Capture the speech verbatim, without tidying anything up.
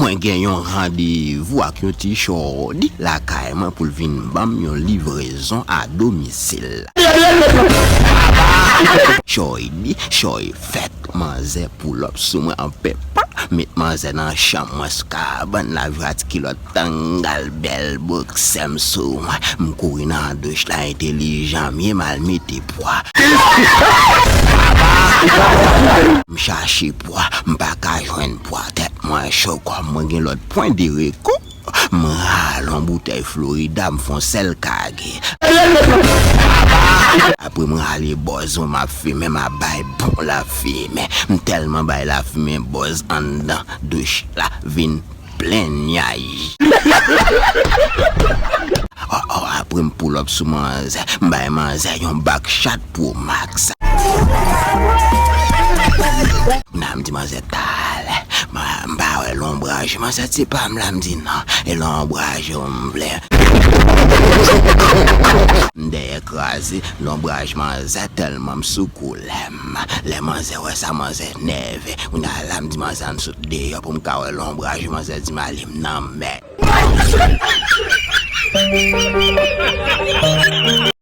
Mwen gen yon randevou ak yon ti chòdi lakay mwen pou l vin ban m yon livrezon a domisil. Chòdi, chòy fèt, manzè pull up sou mwen an pepa, met manzè nan chanm mwen sou kabann la, vrat kilòt tangal bèl boksè m sou mwen, m kouri nan douch la, entelijan m ye, m al mete pwa. M chache pwa, m pa ka jwenn pwa, tèt mwen cho kòm mwen gen lòt pwen de reko. M rale yon boutèy Florida, m fè yon sèl kage. Apre m rale bòz mwen, m ap fimen, m ap bay bon lafimen. M tèlman bay lafimen, bòz anndan douch la vin plen nyay. Oh, oh, apre m pull up sou manzè, m bay manzè yon back shot pro max. Kounya m di manzè talè, m pa wè lonbraj manzè, se pa m la, m di non, e lonbraj ou m vle. M dèyè kraze, lonbraj manzè tèlman m sou koulè m. Lè manzè wè sa, manzè nève. Kounya la m di manzè ann sot deyò pou m ka wè lonbraj manzè, di m ale m nan mè.